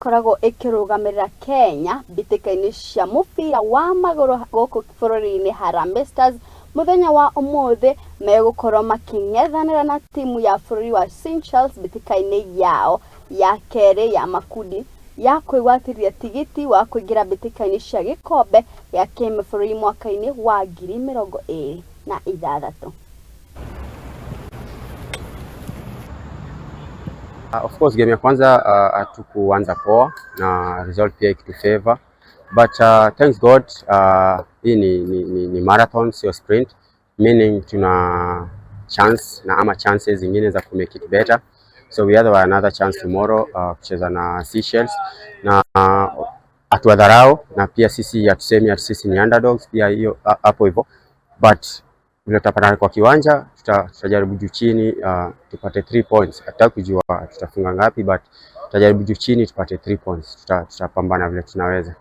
Ĩkoragwo ĩkĩrũgamĩrĩra Kenya mbĩtĩka-inĩ cia mũbira wa magũrũ gũkũ bũrũri-inĩ Harambee Stars, mũthenya wa ũmũthĩ megũkorwo makĩng'ethanĩra na timu ya bũrũri wa Seychelles mbĩtĩka-inĩ yao ya kerĩ ya makundi ya kwĩgwatĩria tigiti wa kũingĩra mbĩtĩka-inĩ cia gĩkombe gĩa kĩmabũrũri mwaka-inĩ wa 2026. Of course game ya kwanza hatukuanza poa na result pia ikitu favor, but thanks God, hii ni marathon, sio sprint, meaning tuna chance na ama chances zingine za ku make it better, so we have another chance tomorrow kucheza na Seychelles na hatuwadharau na pia sisi hatusemi ati sisi ni underdogs pia hiyo hapo hivyo, but vile tutapatana kwa kiwanja tutajaribu juu chini tupate 3 points. Hatutaki kujua tutafunga ngapi, but tutajaribu juu chini tupate 3 points. Tutapambana vile tunaweza.